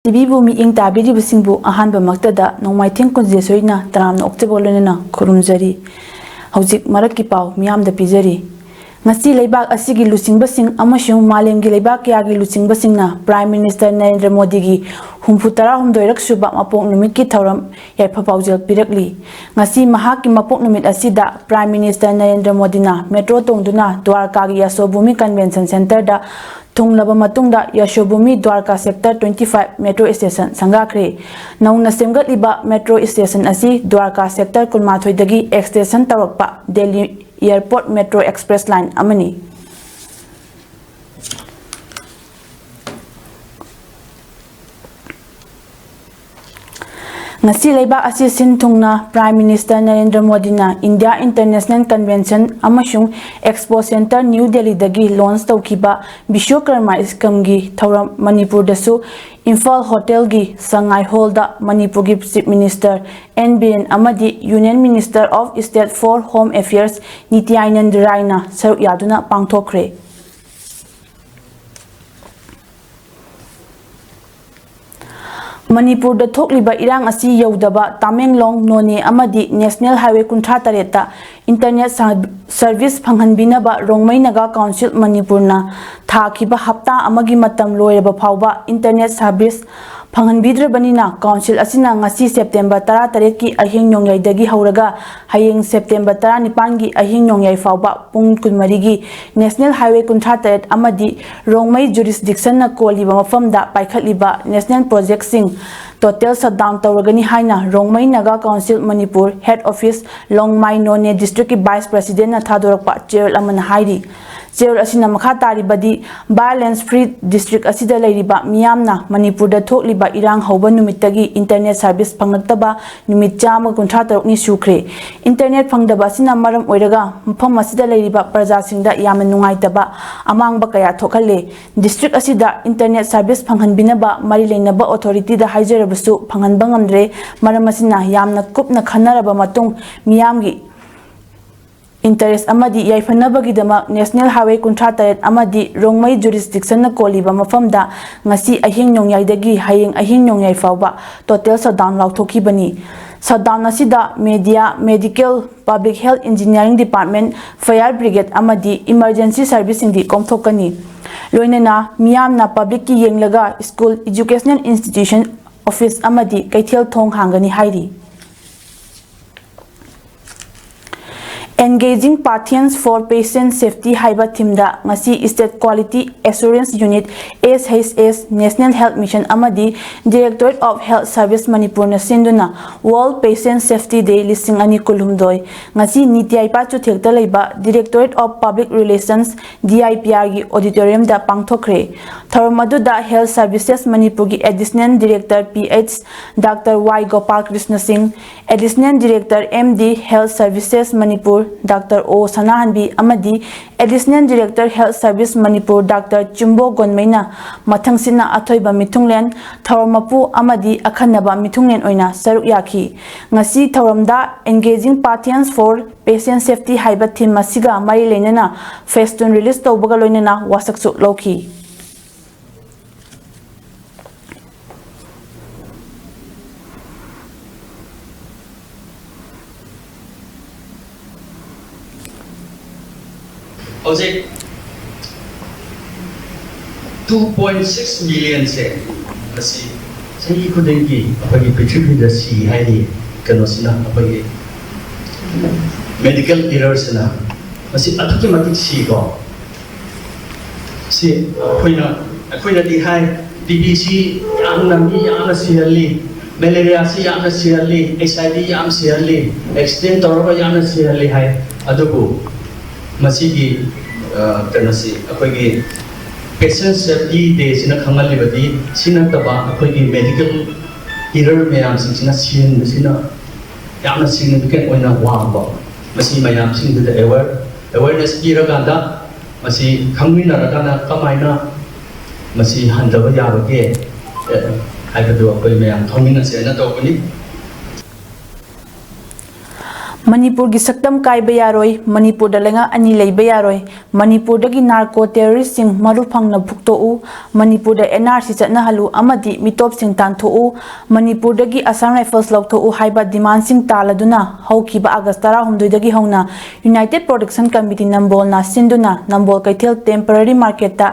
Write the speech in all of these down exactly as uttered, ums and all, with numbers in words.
ꯇꯤꯚꯤꯕꯨ ꯃꯤꯠꯌꯦꯡ ꯇꯥꯕꯤꯔꯤꯕꯁꯤꯡꯕꯨ ꯑꯍꯥꯟꯕꯃꯛꯇꯗ ꯅꯣꯡꯃꯥꯏꯊꯦꯝ ꯀꯨꯟꯖꯦꯁꯣꯏꯅ ꯇꯔꯥꯝꯅ ꯑꯣꯛꯆꯕ ꯂꯣꯏꯅꯅ ꯈꯨꯔꯨꯝꯖꯔꯤ꯫ ꯍꯧꯖꯤꯛ ꯃꯔꯛꯀꯤ ꯄꯥꯎ ꯃꯤꯌꯥꯝꯗ ꯄꯤꯖꯔꯤ꯫ ꯉꯁꯤ ꯂꯩꯕꯥꯛ ꯑꯁꯤꯒꯤ ꯂꯨꯆꯤꯡꯕꯁꯤꯡ ꯑꯃꯁꯨꯡ ꯃꯥꯂꯦꯝꯒꯤ ꯂꯩꯕꯥꯛ ꯀꯌꯥꯒꯤ ꯂꯨꯆꯤꯡꯕꯁꯤꯡꯅ Prime Minister ꯅꯔꯦꯟꯗ꯭ꯔ ꯃꯣꯗꯤꯒꯤ ꯍꯨꯝꯐꯨ ꯇꯔꯥꯍꯨꯝꯗꯣꯏꯔꯛ ꯁꯨꯕ ꯃꯄꯣꯛ ꯅꯨꯃꯤꯠꯀꯤ ꯊꯧꯔꯝ ꯌꯥꯏꯐ ꯄꯥꯎꯖꯦꯜ ꯄꯤꯔꯛꯂꯤ꯫ ꯉꯁꯤ ꯃꯍꯥꯛꯀꯤ ꯃꯄꯣꯛ ꯅꯨꯃꯤꯠ ꯑꯁꯤꯗ Prime Minister ꯅꯔꯦꯟꯗ꯭ꯔ ꯃꯣꯗꯤꯅ ꯃꯦꯇ꯭ꯔꯣ ꯇꯣꯡꯗꯨꯅ ꯗ꯭ꯋꯥꯔꯀꯥꯒꯤ ꯌꯥꯁꯣꯚꯨꯃꯤ Convention Centreꯗ ꯊꯨꯡꯂꯕ ꯃꯇꯨꯡꯗ ꯌꯥꯁꯣꯚꯨꯃꯤ Dwarka Sector twenty five metro station ꯁꯪꯒꯥꯈ꯭ꯔꯦ꯫ ꯅꯧꯅ ꯁꯦꯝꯒꯠꯂꯤꯕ ꯃꯦꯇ꯭ꯔꯣ ꯁ꯭ꯇꯦꯁꯟ ꯑꯁꯤ ꯗ꯭ꯋꯥꯔꯀꯥ Sector ꯀꯨꯟꯃꯥꯊꯣꯏꯗꯒꯤ extension ꯇꯧꯔꯛꯄ Delhi Airport Metro Express Line ꯑꯃꯅꯤ꯫ ꯉꯁꯤ ꯂꯩꯕꯥꯛ ꯑꯁꯤ ꯁꯤꯟ ꯊꯨꯡꯅ Prime Minister ꯅꯔꯦꯟꯗ꯭ꯔ ꯃꯣꯗꯤꯅ India International Convention ꯑꯃꯁꯨꯡ Expo Centre New Delhiꯗꯒꯤ launch ꯇꯧꯈꯤꯕ ꯕꯤꯁ꯭ꯋꯀꯔꯃ ꯁ꯭ꯀꯤꯝꯒꯤ ꯊꯧꯔꯝ ꯃꯅꯤꯄꯨꯔꯗꯁꯨ ꯏꯝꯐꯥꯜ ꯍꯣꯇꯦꯜꯒꯤ ꯁꯉꯥꯏ ꯍꯣꯜꯗ ꯃꯅꯤꯄꯨꯔꯒꯤ Chief Minister ꯑꯦꯟ ꯕꯤꯔꯦꯟ ꯑꯃꯗꯤ Union Minister of State for Home Affairs ꯅꯤꯇ꯭ꯌꯥꯅꯟꯗ ꯔꯥꯏꯅ ꯁꯔꯨꯛ ꯌꯥꯗꯨꯅ ꯄꯥꯡꯊꯣꯛꯈ꯭ꯔꯦ꯫ ꯃꯅꯤꯄꯨꯔꯗ ꯊꯣꯛꯂꯤꯕ ꯏꯔꯥꯡ ꯑꯁꯤ ꯌꯧꯗꯕ ꯇꯥꯃꯦꯡꯂꯣꯡ, ꯅꯣꯅꯦ ꯑꯃꯗꯤ National Highway ꯀꯨꯟꯊ꯭ꯔꯥ ꯇꯔꯦꯠꯇ internet ꯁ-, service ꯐꯪꯍꯟꯕꯤꯅꯕ ꯔꯣꯡꯃꯩ ꯅꯥꯒꯥ Council ꯃꯅꯤꯄꯨꯔꯅ ꯊꯥꯈꯤꯕ ꯍꯞꯇꯥ ꯑꯃꯒꯤ ꯃꯇꯝ ꯂꯣꯏꯔꯕ ꯐꯥꯎꯕ internet service ꯐꯪꯍꯟꯕꯤꯗ꯭ꯔꯕꯅꯤꯅ, Council ꯑꯁꯤꯅ ꯉꯁꯤ September ꯇꯔꯥꯇꯔꯦꯠꯀꯤ ꯑꯍꯤꯡ ꯅꯣꯡꯌꯥꯏꯗꯒꯤ ꯍꯧꯔꯒ ꯍꯌꯦꯡ September ꯇꯔꯥꯅꯤꯄꯥꯟꯒꯤ ꯑꯍꯤꯡ ꯅꯣꯡꯌꯥꯏ ꯐꯥꯎꯕ ꯄꯨꯡ ꯀꯨꯟꯃꯔꯤꯒꯤ National Highway ꯀꯨꯟꯊ꯭ꯔꯥ ꯇꯔꯦꯠ ꯑꯃꯗꯤ ꯔꯣꯡꯃꯩ jurisdictionꯅ ꯀꯣꯜꯂꯤꯕ ꯃꯐꯝꯗ ꯄꯥꯏꯈꯠꯂꯤꯕ national projectꯁꯤꯡ total shutdown ꯇꯧꯔꯒꯅꯤ ꯍꯥꯏꯅ Rongmei Naga Council Manipur head office ꯂꯣꯡꯃꯥꯏ ꯅꯣꯅꯦ districtꯀꯤ Vice Presidentꯅ ꯊꯥꯗꯣꯔꯛꯄ ꯆꯦꯔꯣꯜ ꯑꯃꯅ ꯍꯥꯏꯔꯤ꯫ ꯆꯦꯔꯣꯜ ꯑꯁꯤꯅ ꯃꯈꯥ ꯇꯥꯔꯤꯕꯗꯤ, violence free district ꯑꯁꯤꯗ ꯂꯩꯔꯤꯕ ꯃꯤꯌꯥꯝꯅ ꯃꯅꯤꯄꯨꯔꯗ ꯊꯣꯛꯂꯤꯕ ꯏꯔꯥꯡ ꯍꯧꯕ ꯅꯨꯃꯤꯠꯇꯒꯤ internet service ꯐꯪꯂꯛꯇꯕ ꯅꯨꯃꯤꯠ ꯆꯥꯝꯃ ꯀꯨꯟꯊ꯭ꯔꯥ ꯇꯔꯨꯛꯅꯤ ꯁꯨꯈ꯭ꯔꯦ꯫ Internet ꯐꯪꯗꯕ ꯑꯁꯤꯅ ꯃꯔꯝ ꯑꯣꯏꯔꯒ ꯃꯐꯝ ꯑꯁꯤꯗ ꯂꯩꯔꯤꯕ ꯄ꯭ꯔꯖꯥꯁꯤꯡꯗ ꯌꯥꯝꯅ ꯅꯨꯡꯉꯥꯏꯇꯕ ꯑꯃꯥꯡꯕ ꯀꯌꯥ ꯊꯣꯛꯍꯜꯂꯦ꯫ District ꯑꯁꯤꯗ internet service ꯐꯪꯍꯟꯕꯤꯅꯕ ꯃꯔꯤ ꯂꯩꯅꯕ authorityꯗ ꯍꯥꯏꯖꯔꯕꯁꯨ ꯐꯪꯍꯟꯕ ꯉꯝꯗ꯭ꯔꯦ꯫ ꯃꯔꯝ ꯑꯁꯤꯅ ꯌꯥꯝꯅ ꯀꯨꯞꯅ ꯈꯟꯅꯔꯕ ꯃꯇꯨꯡ ꯃꯤꯌꯥꯝꯒꯤ interest ꯑꯃꯗꯤ ꯌꯥꯏꯐꯅꯕꯒꯤꯗꯃꯛ National Highway ꯀꯨꯟꯊ꯭ꯔꯥ ꯇꯔꯦꯠ ꯑꯃꯗꯤ ꯔꯣꯡꯃꯩ jurisdiction ꯅ ꯀꯣꯜꯂꯤꯕ ꯃꯐꯝꯗ ꯉꯁꯤ ꯑꯍꯤꯡ ꯅꯣꯡꯌꯥꯏꯗꯒꯤ ꯍꯌꯦꯡ ꯑꯍꯤꯡ ꯅꯣꯡꯌꯥꯏ ꯐꯥꯎꯕ total shutdown ꯂꯥꯎꯊꯣꯛꯈꯤꯕꯅꯤ꯫ Shutdown ꯑꯁꯤꯗ media, medical, public health, engineering department, fire brigade ꯑꯃꯗꯤ emergency service ꯁꯤꯡꯗꯤ ꯀꯣꯝꯊꯣꯛꯀꯅꯤ꯫ ꯂꯣꯏꯅꯅ ꯃꯤꯌꯥꯝꯅ public ꯀꯤ ꯌꯦꯡꯂꯒ school, educational institution, office ꯑꯃꯗꯤ ꯀꯩꯊꯦꯜ ꯊꯣꯡ ꯍꯥꯡꯒꯅꯤ ꯍꯥꯏꯔꯤ꯫ Engaging Pathians for Patient Safety ꯍꯥꯏꯕ theme ꯗ ꯉꯁꯤ State Quality Assurance Unit, S H S, National Health Mission ꯑꯃꯗꯤ Directorate of Health Service ꯃꯅꯤꯄꯨꯔꯅ ꯁꯤꯟꯗꯨꯅ World Patient Safety Day ꯂꯤꯁꯤꯡ ꯑꯅꯤ ꯀꯨꯟꯍꯨꯝꯗꯣꯏ ꯉꯁꯤ ꯅꯤꯇꯤ ꯑꯥꯏꯄꯥ ꯆꯨꯊꯦꯛꯇ ꯂꯩꯕ Directorate of Public Relations, D I P R ꯒꯤ auditorium ꯗ ꯄꯥꯡꯊꯣꯛꯈ꯭ꯔꯦ꯫ ꯊꯧꯔꯝ ꯑꯗꯨꯗ Health Services ꯃꯅꯤꯄꯨꯔꯒꯤ Additional Director P H Doctor Y Gopal Krishna Singh, Additional Director M D Health Services Manipur Doctor O ꯁꯅꯥꯍꯟꯕꯤ ꯑꯃꯗꯤ Additional Director Health Service Manipur Doctor ꯆꯨꯝꯕꯣ ꯒꯣꯟꯃꯩꯅ ꯃꯊꯪꯁꯤꯠꯅ ꯑꯊꯣꯏꯕ ꯃꯤꯊꯨꯡꯂꯦꯟ, ꯊꯧꯔꯝ ꯃꯄꯨ ꯑꯃꯗꯤ ꯑꯈꯟꯅꯕ ꯃꯤꯊꯨꯡꯂꯦꯟ ꯑꯣꯏꯅ ꯁꯔꯨꯛ ꯌꯥꯈꯤ꯫ ꯉꯁꯤ ꯊꯧꯔꯝꯗ Engaging Pathians for Patient Safety ꯍꯥꯏꯕ theme ꯑꯁꯤꯒ ꯃꯔꯤ ꯂꯩꯅꯅ festoon release ꯇꯧꯕꯒ ꯂꯣꯏꯅꯅ ꯋꯥꯁꯛꯁꯨ ꯂꯧꯈꯤ꯫ ꯍꯧꯖꯤꯛ two point six million ꯁꯦ ꯃꯁꯤ ꯆꯍꯤ ꯈꯨꯗꯤꯡꯒꯤ ꯑꯩꯈꯣꯏꯒꯤ ꯄ꯭ꯔꯤꯊꯤꯕꯤꯗ ꯁꯤ ꯍꯥꯏꯔꯤ꯫ ꯀꯩꯅꯣꯁꯤꯅ, ꯑꯩꯈꯣꯏꯒꯤ medical error ꯁꯤꯅ ꯃꯁꯤ ꯑꯗꯨꯛꯀꯤ ꯃꯇꯤꯛ ꯁꯤꯀꯣ꯫ ꯁꯤ ꯑꯩꯈꯣꯏꯅ, ꯑꯩꯈꯣꯏꯅꯗꯤ ꯍꯥꯏ, ꯇꯤ ꯕꯤ ꯁꯤ ꯌꯥꯝꯅ, ꯃꯤ ꯌꯥꯝꯅ ꯁꯤꯍꯜꯂꯤ, malaria ꯁꯤ ꯌꯥꯝꯅ ꯁꯤꯍꯜꯂꯤ, H I V ꯌꯥꯝ ꯁꯤꯍꯜꯂꯤ, accident ꯇꯧꯔꯒ ꯌꯥꯝꯅ ꯁꯤꯍꯜꯂꯤ ꯍꯥꯏ꯫ ꯑꯗꯨꯕꯨ ꯃꯁꯤꯒꯤ, ꯑ, ꯀꯩꯅꯣꯁꯤ, ꯑꯩꯈꯣꯏꯒꯤ Patient Safety Day ꯁꯤꯅ ꯈꯪꯍꯜꯂꯤꯕꯗꯤ ꯁꯤ ꯅꯠꯇꯕ ꯑꯩꯈꯣꯏꯒꯤ medical error ꯃꯌꯥꯝꯁꯤꯡꯁꯤꯅ ꯁꯤꯍꯟꯕꯁꯤꯅ ꯌꯥꯝꯅ significant ꯑꯣꯏꯅ ꯋꯥꯡꯕ꯫ ꯃꯁꯤ ꯃꯌꯥꯝꯁꯤꯡꯗꯨꯗ aware, awareness ꯄꯤꯔꯀꯥꯟꯗ ꯃꯁꯤ ꯈꯪꯃꯤꯟꯅꯔꯀꯥꯟꯗ ꯀꯃꯥꯏꯅ ꯃꯁꯤ ꯍꯟꯊꯕ ꯌꯥꯕꯒꯦ, ꯑꯦ, ꯍꯥꯏꯕꯗꯨ ꯑꯩꯈꯣꯏ ꯃꯌꯥꯝ ꯈꯪꯃꯤꯟꯅꯁꯦ ꯍꯥꯏꯅ ꯇꯧꯕꯅꯤ꯫ ꯃꯅꯤꯄꯨꯔꯒꯤ ꯁꯛꯇꯝ ꯀꯥꯏꯕ ꯌꯥꯔꯣꯏ, ꯃꯅꯤꯄꯨꯔꯗ ꯂꯩꯉꯥꯛ ꯑꯅꯤ ꯂꯩꯕ ꯌꯥꯔꯣꯏ, ꯃꯅꯤꯄꯨꯔꯗꯒꯤ ꯅꯥꯔꯀꯣ ꯇꯦꯔꯣꯔꯤꯁ꯭ꯠꯁꯤꯡ ꯃꯔꯨ ꯐꯪꯅ ꯐꯨꯛꯇꯣꯛꯎ, ꯃꯅꯤꯄꯨꯔꯗ ꯑꯦꯟ ꯑꯥꯔ ꯁꯤ ꯆꯠꯅꯍꯜꯂꯨ ꯑꯃꯗꯤ ꯃꯤꯇꯣꯞꯁꯤꯡ ꯇꯥꯟꯊꯣꯛꯎ, ꯃꯅꯤꯄꯨꯔꯗꯒꯤ ꯑꯁꯥꯝ ꯔꯥꯏꯐꯜꯁ ꯂꯧꯊꯣꯛꯎ ꯍꯥꯏꯕ ꯗꯤꯃꯥꯟꯁꯤꯡ ꯇꯥꯜꯂꯗꯨꯅ ꯍꯧꯈꯤꯕ ꯑꯥꯒꯁ꯭ꯠ ꯇꯔꯥꯍꯨꯝꯗꯣꯏꯗꯒꯤ ꯍꯧꯅ United Protection Committee ꯅꯝꯕꯣꯜꯅ ꯁꯤꯟꯗꯨꯅ ꯅꯝꯕꯣꯜ ꯀꯩꯊꯦꯜ temporary market ꯇ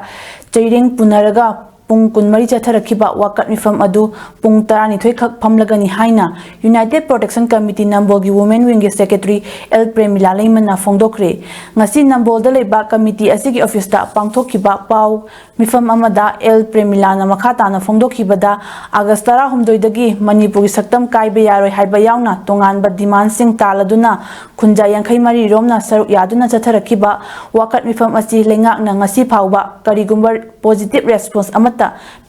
ꯆꯩꯔꯦꯡ ꯄꯨꯅꯔꯒ ꯄꯨꯡ ꯀꯨꯟꯃꯔꯤ ꯆꯠꯊꯔꯛꯈꯤꯕ ꯋꯥꯀꯠ ꯃꯤꯐꯝ ꯑꯗꯨ ꯄꯨꯡ ꯇꯔꯥꯅꯤꯊꯣꯏ ꯈꯛ ꯐꯝꯂꯒꯅꯤ ꯍꯥꯏꯅ United Protection Committee ꯅꯝꯕꯣꯜꯒꯤ Women Wing ꯒꯤ Secretary ꯑꯦꯜ ꯄ꯭ꯔꯦꯃꯤꯂꯥ ꯂꯩꯃꯅ ꯐꯣꯡꯗꯣꯛꯈ꯭ꯔꯦ꯫ ꯉꯁꯤ ꯅꯝꯕꯣꯜꯗ ꯂꯩꯕ committee ꯑꯁꯤꯒꯤ office ꯇ ꯄꯥꯡꯊꯣꯛꯈꯤꯕ ꯄꯥꯎ ꯃꯤꯐꯝ ꯑꯃꯗ ꯑꯦꯜ ꯄ꯭ꯔꯦꯃꯤꯂꯥꯅ ꯃꯈꯥ ꯇꯥꯅ ꯐꯣꯡꯗꯣꯛꯈꯤꯕꯗ, ꯑꯥꯒꯁ꯭ꯠ ꯇꯔꯥꯍꯨꯝꯗꯣꯏꯗꯒꯤ ꯃꯅꯤꯄꯨꯔꯒꯤ ꯁꯛꯇꯝ ꯀꯥꯏꯕ ꯌꯥꯔꯣꯏ ꯍꯥꯏꯕ ꯌꯥꯎꯅ ꯇꯣꯉꯥꯟꯕ ꯗꯤꯃꯥꯟꯁꯤꯡ ꯇꯥꯜꯂꯗꯨꯅ ꯈꯨꯟꯖꯥ ꯌꯥꯡꯈꯩ ꯃꯔꯤ ꯔꯣꯝꯅ ꯁꯔꯨꯛ ꯌꯥꯗꯨꯅ ꯆꯠꯊꯔꯛꯈꯤꯕ ꯋꯥꯀꯠ ꯃꯤꯐꯝ ꯑꯁꯤ ꯂꯩꯉꯥꯛꯅ ꯉꯁꯤ ꯐꯥꯎꯕ ꯀꯔꯤꯒꯨꯝꯕ positive response ꯑꯃꯠꯇ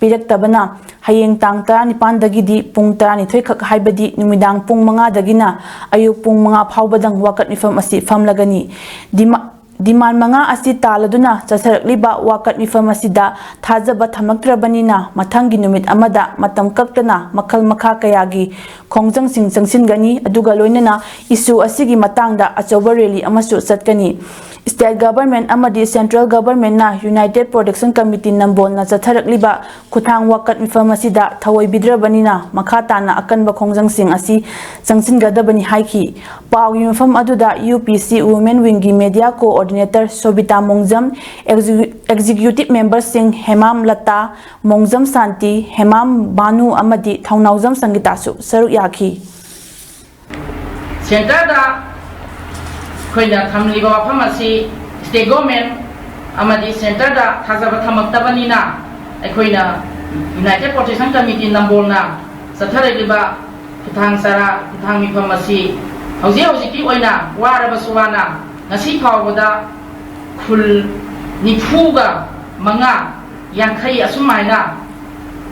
ꯄꯤꯔꯛꯇꯕꯅ, ꯍꯌꯦꯡ ꯇꯥꯡ ꯇꯔꯥꯅꯤꯄꯥꯟꯗꯒꯤꯗꯤ ꯄꯨꯡ ꯇꯔꯥꯅꯤꯊꯣꯏ ꯈꯛ, ꯍꯥꯏꯕꯗꯤ ꯅꯨꯃꯤꯗꯥꯡ ꯄꯨꯡ ꯃꯉꯥꯗꯒꯤꯅ ꯑꯌꯨꯛ ꯄꯨꯡ ꯃꯉꯥ ꯐꯥꯎꯕꯗꯪ ꯋꯥꯀꯠ ꯃꯤꯐꯝ ꯑꯁꯤ ꯐꯝꯂꯒꯅꯤ꯫ ꯗꯤꯃꯥ-, demand ꯃꯉꯥ ꯑꯁꯤ ꯇꯥꯜꯂꯗꯨꯅ ꯆꯠꯊꯔꯛꯂꯤꯕ ꯋꯥꯀꯠ ꯃꯤꯐꯝ ꯑꯁꯤꯗ ꯊꯥꯖꯕ ꯊꯝꯃꯛꯇ꯭ꯔꯕꯅꯤꯅ, ꯃꯊꯪꯒꯤ ꯅꯨꯃꯤꯠ ꯑꯃꯗ ꯃꯇꯝ ꯀꯛꯇꯅ ꯃꯈꯜ ꯃꯈꯥ ꯀꯌꯥꯒꯤ ꯈꯣꯡꯖꯪꯁꯤꯡ ꯆꯪꯁꯤꯟꯒꯅꯤ, ꯑꯗꯨꯒ ꯂꯣꯏꯅꯅ issue ꯑꯁꯤꯒꯤ ꯃꯇꯥꯡꯗ ꯑꯆꯧꯕ rally ꯑꯃꯁꯨ ꯆꯠꯀꯅꯤ꯫ State government ꯑꯃꯗꯤ central government ꯅ United Protection Committee ꯅꯝꯕꯣꯜꯅ ꯆꯠꯊꯔꯛꯂꯤꯕ ꯈꯨꯠꯊꯥꯡ ꯋꯥꯀꯠ ꯃꯤꯐꯝ ꯑꯁꯤꯗ ꯊꯧꯑꯣꯏꯕꯤꯗ꯭ꯔꯕꯅꯤꯅ, ꯃꯈꯥ ꯇꯥꯅ ꯑꯀꯟꯕ ꯈꯣꯡꯖꯪꯁꯤꯡ ꯑꯁꯤ ꯆꯪꯁꯤꯟꯒꯗꯕꯅꯤ ꯍꯥꯏꯈꯤ꯫ ꯄꯥꯎꯒꯤ ꯃꯐꯝ ꯑꯗꯨꯗ ꯌꯨ ꯄꯤ ꯁꯤ Women Wing ꯒꯤ media coordinator ꯁꯣꯕꯤꯇꯥ ꯃꯣꯡꯖꯝ, execu-, executive member ꯁꯤꯡ ꯍꯦꯃꯥꯝ ꯂꯇꯥ, ꯃꯣꯡꯖꯝ ꯁꯥꯟꯇꯤ, ꯍꯦꯃꯥꯝ ꯕꯥꯅꯨ ꯑꯃꯗꯤ ꯊꯧꯅꯥꯎꯖꯝ ꯁꯪꯒꯤꯇꯥꯁꯨ ꯁꯔꯨꯛ ꯌꯥꯈꯤ꯫ Centre ꯗ ꯑꯩꯈꯣꯏꯅ ꯊꯝꯂꯤꯕ ꯋꯥꯐꯝ ꯑꯁꯤ state government ꯑꯃꯗꯤ centre ꯗ ꯊꯥꯖꯕ ꯊꯝꯃꯛꯇꯕꯅꯤꯅ, ꯑꯩꯈꯣꯏꯅ United Protection Committee ꯅꯝꯕꯣꯜꯅ ꯆꯠꯊꯔꯛꯂꯤꯕ ꯈꯨꯠꯊꯥꯡ ꯆꯔꯥ, ꯈꯨꯠꯊꯥꯡ ꯃꯤꯐꯝ ꯑꯁꯤ ꯍꯧꯖꯤꯛ ꯍꯧꯖꯤꯛꯀꯤ ꯑꯣꯏꯅ ꯋꯥꯔꯕꯁꯨ ꯋꯥꯅ ꯉꯁꯤ ꯐꯥꯎꯕꯗ ꯈꯨꯜ ꯅꯤꯐꯨꯒ ꯃꯉꯥ, ꯌꯥꯡꯈꯩ ꯑꯁꯨꯃꯥꯏꯅ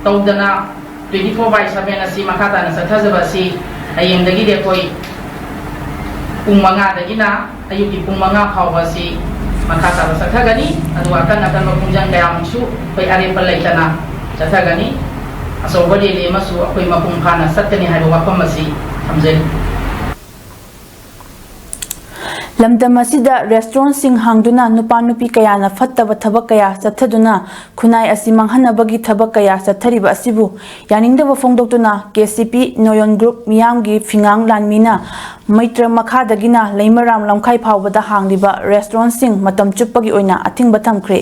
ꯇꯧꯗꯅ twenty four by seven ꯑꯁꯤ ꯃꯈꯥ ꯇꯥꯅ ꯆꯠꯊꯖꯕ ꯑꯁꯤ ꯍꯌꯦꯡꯗꯒꯤꯗꯤ ꯑꯩꯈꯣꯏ ꯄꯨꯡ ꯃꯉꯥꯗꯒꯤꯅ ꯑꯌꯨꯛꯀꯤ ꯄꯨꯡ ꯃꯉꯥ ꯐꯥꯎꯕ ꯑꯁꯤ ꯃꯈꯥ ꯇꯥꯕ ꯆꯠꯊꯒꯅꯤ꯫ ꯑꯗꯨꯒ ꯑꯀꯟ ꯑꯀꯟꯕ ꯈꯣꯡꯖꯪ ꯀꯌꯥꯃꯨꯛꯁꯨ ꯑꯩꯈꯣꯏ ꯑꯔꯦꯞꯄ ꯂꯩꯇꯅ ꯆꯠꯊꯒꯅꯤ꯫ ꯑꯆꯧꯕ rally ꯑꯃꯁꯨ ꯑꯩꯈꯣꯏ ꯃꯄꯨꯡ ꯐꯥꯅ ꯆꯠꯀꯅꯤ ꯍꯥꯏꯕ ꯋꯥꯐꯝ ꯑꯁꯤ ꯊꯝꯖꯔꯤ꯫ ꯂꯝꯗꯝ ꯑꯁꯤꯗ ꯔꯦꯁꯇꯨꯔꯦꯟꯠꯁꯤꯡ ꯍꯥꯡꯗꯨꯅ ꯅꯨꯄꯥ ꯅꯨꯄꯤ ꯀꯌꯥꯅ ꯐꯠꯇꯕ ꯊꯕꯛ ꯀꯌꯥ ꯆꯠꯊꯗꯨꯅ ꯈꯨꯟꯅꯥꯏ ꯑꯁꯤ ꯃꯥꯡꯍꯟꯅꯕꯒꯤ ꯊꯕꯛ ꯀꯌꯥ ꯆꯠꯊꯔꯤꯕ ꯑꯁꯤꯕꯨ ꯌꯥꯅꯤꯡꯗꯕ ꯐꯣꯡꯗꯣꯛꯇꯨꯅ ꯀꯦ ꯁꯤ ꯄꯤ ꯅꯣꯌꯣꯟ ꯒ꯭ꯔꯨꯞ ꯃꯤꯌꯥꯝꯒꯤ ꯐꯤꯉꯥꯡ ꯂꯥꯟꯃꯤꯅ ꯃꯩꯇ꯭ꯔ ꯃꯈꯥꯗꯒꯤꯅ ꯂꯩꯃꯔꯥꯝ ꯂꯝꯈꯥꯏ ꯐꯥꯎꯕꯗ ꯍꯥꯡꯂꯤꯕ ꯔꯦꯁꯇꯨꯔꯦꯟꯠꯁꯤꯡ ꯃꯇꯝ ꯆꯨꯞꯄꯒꯤ ꯑꯣꯏꯅ ꯑꯊꯤꯡꯕ ꯊꯝꯈ꯭ꯔꯦ꯫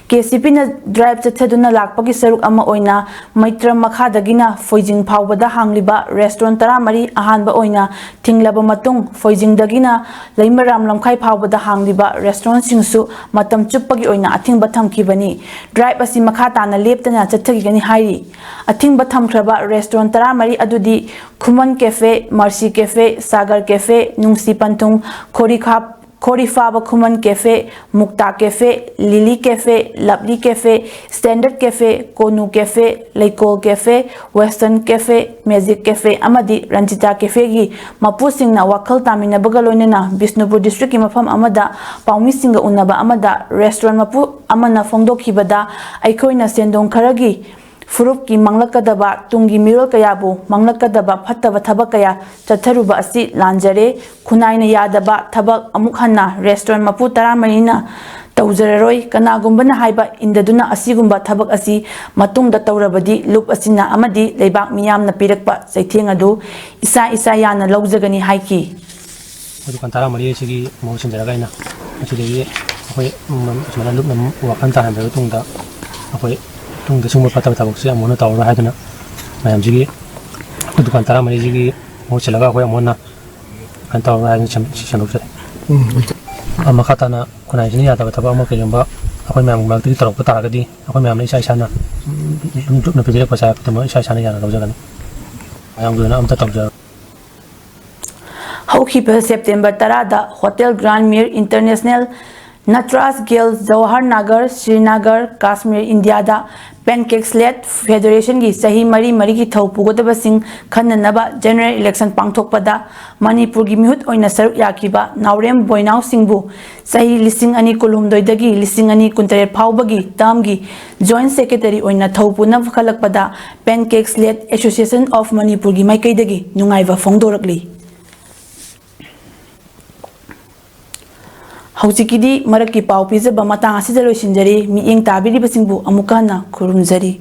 ꯀꯦ ꯁꯤ ꯄꯤꯅ ꯗ꯭ꯔꯥꯏꯚ ꯆꯠꯊꯗꯨꯅ ꯂꯥꯛꯄꯒꯤ ꯁꯔꯨꯛ ꯑꯃ ꯑꯣꯏꯅ ꯃꯩꯇ꯭ꯔ ꯃꯈꯥꯗꯒꯤꯅ ꯐꯣꯏꯖꯤꯡ ꯐꯥꯎꯕꯗ ꯍꯥꯡꯂꯤꯕ ꯔꯦꯁꯇꯨꯔꯦꯟꯠ ꯇꯔꯥꯃꯔꯤ ꯑꯍꯥꯟꯕ ꯑꯣꯏꯅ ꯊꯤꯡꯂꯕ ꯃꯇꯨꯡ, ꯐꯣꯏꯖꯤꯡꯗꯒꯤꯅ ꯂꯩꯃꯔꯥꯝ ꯂꯝꯈꯥꯏ ꯐꯥꯎꯕꯗ ꯍꯥꯡꯂꯤꯕ ꯔꯦꯁꯇꯨꯔꯦꯟꯠꯁꯤꯡꯁꯨ ꯃꯇꯝ ꯆꯨꯞꯄꯒꯤ ꯑꯣꯏꯅ ꯑꯊꯤꯡꯕ ꯊꯝꯈꯤꯕꯅꯤ꯫ ꯗ꯭ꯔꯥꯏꯚ ꯑꯁꯤ ꯃꯈꯥ ꯇꯥꯅ ꯂꯦꯞꯇꯅ ꯆꯠꯊꯈꯤꯒꯅꯤ ꯍꯥꯏꯔꯤ꯫ ꯑꯊꯤꯡꯕ ꯊꯝꯈ꯭ꯔꯕ ꯔꯦꯁꯇꯨꯔꯦꯟꯠ ꯇꯔꯥꯃꯔꯤ ꯑꯗꯨꯗꯤ ꯈꯨꯃꯟ ꯀꯦꯐꯦ, ꯃꯔꯁꯤ ꯀꯦꯐꯦ, ꯁꯥꯒꯔ ꯀꯦꯐꯦ, ꯅꯨꯡꯁꯤ ꯄꯟꯊꯨꯡ, ꯈꯣꯔꯤꯈꯥꯞ, ꯈꯣꯔꯤꯐꯥꯕ ꯈꯨꯃꯟ cafe, Mukta cafe, Lily cafe, ꯂꯕꯂꯤ ꯀꯦꯐꯦ, ꯁ꯭ꯇꯦꯟꯗꯔꯗ ꯀꯦꯐꯦ, ꯀꯣꯅꯨ ꯀꯦꯐꯦ, ꯂꯩꯀꯣꯜ cafe, western cafe, magic cafe ꯑꯃꯗꯤ ꯔꯟꯖꯤꯇꯥ ꯀꯦꯐꯦꯒꯤ ꯃꯄꯨꯁꯤꯡꯅ ꯋꯥꯈꯜ ꯇꯥꯃꯤꯟꯅꯕꯒ ꯂꯣꯏꯅꯅ ꯕꯤꯁꯅꯨꯄꯨꯔ ꯗꯤꯁꯇ꯭ꯔꯤꯛꯀꯤ ꯃꯐꯝ ꯑꯃꯗ ꯄꯥꯎꯃꯤꯁꯤꯡꯒ ꯎꯅꯕ ꯑꯃꯗ ꯔꯦꯁꯇꯨꯔꯦꯟꯠ ꯃꯄꯨ ꯑꯃꯅ ꯐꯣꯡꯗꯣꯛꯈꯤꯕꯗ, ꯑꯩꯈꯣꯏꯅ ꯁꯦꯟꯗꯣꯡ ꯈꯔꯒꯤ ꯐꯨꯔꯨꯞꯀꯤ ꯃꯥꯡꯂꯛꯀꯗꯕ ꯇꯨꯡꯒꯤ ꯃꯤꯔꯣꯜ ꯀꯌꯥꯕꯨ ꯃꯥꯡꯂꯛꯀꯗꯕ ꯐꯠꯇꯕ ꯊꯕꯛ ꯀꯌꯥ ꯆꯠꯊꯔꯨꯕ ꯑꯁꯤ ꯂꯥꯟꯖꯔꯦ꯫ ꯈꯨꯟꯅꯥꯏꯅ ꯌꯥꯗꯕ ꯊꯕꯛ ꯑꯃꯨꯛ ꯍꯟꯅ ꯔꯦꯁꯇꯨꯔꯦꯟꯠ ꯃꯄꯨ ꯇꯔꯥꯃꯔꯤꯅ ꯇꯧꯖꯔꯔꯣꯏ꯫ ꯀꯅꯥꯒꯨꯝꯕꯅ ꯍꯥꯏꯕ ꯏꯟꯗꯗꯨꯅ ꯑꯁꯤꯒꯨꯝꯕ ꯊꯕꯛ ꯑꯁꯤ ꯃꯇꯨꯡꯗ ꯇꯧꯔꯕꯗꯤ ꯂꯨꯞ ꯑꯁꯤꯅ ꯑꯃꯗꯤ ꯂꯩꯕꯥꯛ ꯃꯤꯌꯥꯝꯅ ꯄꯤꯔꯛꯄ ꯆꯩꯊꯦꯡ ꯑꯗꯨ ꯏꯁꯥ ꯏꯁꯥ ꯌꯥꯅ ꯂꯧꯖꯒꯅꯤ ꯍꯥꯏꯈꯤ꯫ ꯑꯩꯈꯣꯏ ꯗꯨꯀꯥꯟ ꯇꯔꯥꯃꯔꯤ ꯑꯁꯤꯒꯤ ꯃꯍꯨꯠ ꯁꯤꯟꯖꯔꯒ ꯑꯩꯅ ꯃꯁꯤꯗꯒꯤ ꯑꯩꯈꯣꯏ, ꯎꯝ, ꯁꯨꯃꯥꯏꯅ ꯂꯨꯞꯅ ꯋꯥꯈꯜ ꯇꯥꯍꯟꯕꯒꯤ ꯃꯇꯨꯡꯗ ꯑꯩꯈꯣꯏ ꯇꯨꯡꯗ ꯁꯤꯒꯨꯝꯕ ꯐꯠꯇꯕ ꯊꯕꯛꯁꯦ ꯑꯃꯨꯛ ꯍꯟꯅ ꯇꯧꯔꯔꯣꯏ ꯍꯥꯏꯗꯨꯅ ꯃꯌꯥꯝꯁꯤꯒꯤ ꯑꯩꯈꯣꯏ ꯗꯨꯀꯥꯟ ꯇꯔꯥꯃꯔꯤꯁꯤꯒꯤ ꯃꯍꯨꯠ ꯁꯤꯜꯂꯒ ꯑꯩꯈꯣꯏ ꯑꯃꯨꯛ ꯍꯟꯅ ꯀꯩꯅꯣ ꯇꯧꯔꯔꯣꯏ ꯍꯥꯏꯗꯨꯅ ꯁꯦꯝ-, ꯁꯦꯝꯗꯣꯛꯆꯔꯤ꯫ ꯎꯝ꯫ ꯑ, ꯃꯈꯥ ꯇꯥꯅ ꯈꯨꯟꯅꯥꯏꯁꯤꯅ ꯌꯥꯗꯕ ꯊꯕꯛ ꯑꯃ ꯀꯩꯒꯨꯝꯕ ꯑꯩꯈꯣꯏ ꯃꯌꯥꯝꯒꯤ ꯃꯔꯛꯇꯒꯤ ꯇꯧꯔꯛꯄ ꯇꯥꯔꯒꯗꯤ ꯑꯩꯈꯣꯏ ꯃꯌꯥꯝꯅ ꯏꯁꯥ ꯏꯁꯥꯅ ꯂꯨꯞꯅ ꯄꯤꯕꯤꯔꯛꯄ ꯄꯩꯁꯥ ꯈꯨꯗꯤꯡꯃꯛ ꯏꯁꯥ ꯏꯁꯥꯅ ꯌꯥꯅ ꯂꯧꯖꯒꯅꯤ꯫ ꯃꯌꯥꯝꯒꯤ ꯑꯣꯏꯅ ꯑꯝꯇ ꯇꯧꯖꯔꯣꯏ꯫ ꯍꯧꯈꯤꯕ ꯁꯦꯞꯇꯦꯝꯕꯔ ꯇꯔꯥꯗ ꯍꯣꯇꯦꯜ ꯒ꯭ꯔꯥꯟ ꯃꯤꯔ ꯏꯟꯇꯔꯅꯦꯁꯅꯦꯜ, ꯅꯇ꯭ꯔꯥꯖ ꯒꯦꯜ, ꯖꯋꯥꯍꯔ ꯅꯥꯒꯔ, ꯁ꯭ꯔꯤꯅꯥꯒꯔ, ꯀꯥꯁꯃꯤꯔ, ꯏꯟꯗꯤꯌꯥꯗ ꯄꯦꯟꯀꯦꯛ ꯁ꯭ꯂꯦꯠ ꯐꯦꯗꯔꯦꯁꯟꯒꯤ ꯆꯍꯤ ꯃꯔꯤ ꯃꯔꯤꯒꯤ ꯊꯧ ꯄꯨꯒꯗꯕꯁꯤꯡ ꯈꯟꯅꯅꯕ ꯖꯦꯅꯔꯦꯜ ꯏꯂꯦꯛꯁꯟ ꯄꯥꯡꯊꯣꯛꯄꯗ ꯃꯅꯤꯄꯨꯔꯒꯤ ꯃꯤꯍꯨꯠ ꯑꯣꯏꯅ ꯁꯔꯨꯛ ꯌꯥꯈꯤꯕ ꯅꯥꯎꯔꯦꯝ ꯕꯣꯏꯅꯥꯎ ꯁꯤꯡꯕꯨ ꯆꯍꯤ ꯂꯤꯁꯤꯡ ꯑꯅꯤ ꯀꯨꯟꯍꯨꯝꯗꯣꯏꯗꯒꯤ ꯂꯤꯁꯤꯡ ꯑꯅꯤ ꯀꯨꯟꯇꯔꯦꯠ ꯐꯥꯎꯕꯒꯤ ꯇꯔꯝꯒꯤ ꯖꯣꯏꯟꯠ ꯁꯦꯀ꯭ꯔꯦꯇꯔꯤ ꯑꯣꯏꯅ ꯊꯧ ꯄꯨꯅꯕ ꯈꯜꯂꯛꯄꯗ ꯄꯦꯟꯀꯦꯛ ꯁ꯭ꯂꯦꯠ ꯑꯦꯁꯣꯁꯤꯌꯦꯁꯟ ꯑꯣꯐ ꯃꯅꯤꯄꯨꯔꯒꯤ ꯃꯥꯏꯀꯩꯗꯒꯤ ꯅꯨꯡꯉꯥꯏꯕ ꯐꯣꯡꯗꯣꯔꯛꯂꯤ꯫ ꯍꯧꯖꯤꯛꯀꯤꯗꯤ ꯃꯔꯛꯀꯤ ꯄꯥꯎ ꯄꯤꯖꯕ ꯃꯇꯥꯡ ꯑꯁꯤꯗ ꯂꯣꯏꯁꯤꯟꯖꯔꯤ꯫ ꯃꯤꯠꯌꯦꯡ ꯇꯥꯕꯤꯔꯤꯕꯁꯤꯡꯕꯨ ꯑꯃꯨꯛꯀ ꯍꯟꯅ ꯈꯨꯔꯨꯝꯖꯔꯤ꯫